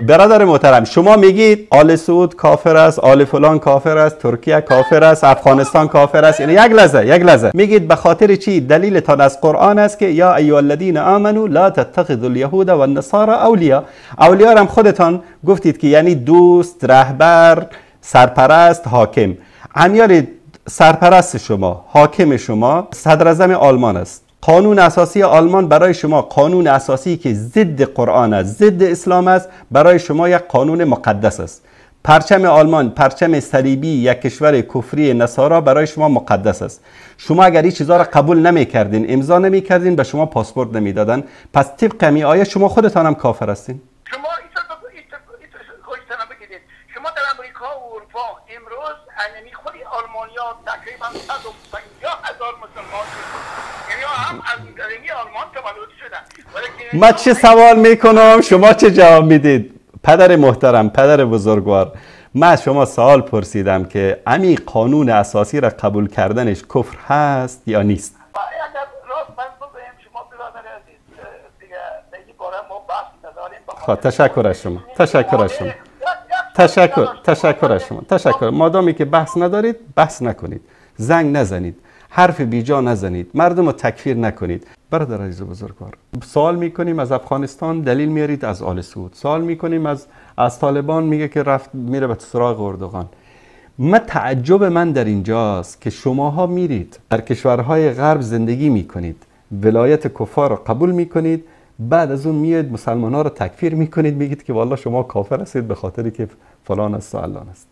برادر محترم، شما میگید آل سعود کافر است، آل فلان کافر است، ترکیه کافر است، افغانستان کافر است. یعنی یک لحظه، یک لحظه. میگید به خاطر چی؟ دلیلتان از قرآن است که یا ایها الذین آمنوا لا تتخذوا اليهود والنصارى اولیا. اولیا هم خودتان گفتید که یعنی دوست، رهبر، سرپرست، حاکم. امیال سرپرست شما، حاکم شما صدر اعظم آلمان است. قانون اساسی آلمان برای شما، قانون اساسی که ضد قرآن است، ضد اسلام است، برای شما یک قانون مقدس است. پرچم آلمان، پرچم صلیبی یک کشور کفری نصارا برای شما مقدس است. شما اگر این چیزا را قبول نمی کردین، امضا نمی کردین، به شما پاسپورت نمی دادن. پس طبق می آیه شما خودتان هم کافر هستین. شما شما در امریکا و اروپا امروز یعنی خود آلمانیا تقریبا 150,000 مسلمان یعنی هم از آلمان تولد شدن. من چه سوال میکنم شما چه جواب میدید؟ پدر محترم، پدر بزرگوار، من از شما سوال پرسیدم که امی قانون اساسی را قبول کردنش کفر هست یا نیست؟ اگر راست من بگویم شما برادر عزیز دیگه به این باره ما بحث نداریم. خب تشکر از شما، تشکر از شما، تشکر از شما، تشکر. مادامی که بحث ندارید بحث نکنید، زنگ نزنید، حرف بیجا نزنید، مردم رو تکفیر نکنید. برادر عزیز و بزرگوار، سوال میکنیم از افغانستان، دلیل میارید از آل سعود. سوال میکنیم از طالبان، میگه که رفت میره به سراغ اردوغان. من تعجب من در اینجاست که شماها میرید در کشورهای غرب زندگی میکنید، ولایت کفار رو قبول میکنید، بعد از اون میاد مسلمان ها رو تکفیر میکنید، میگید که والله شما کافر هستید به خاطری که فلان است و علان است.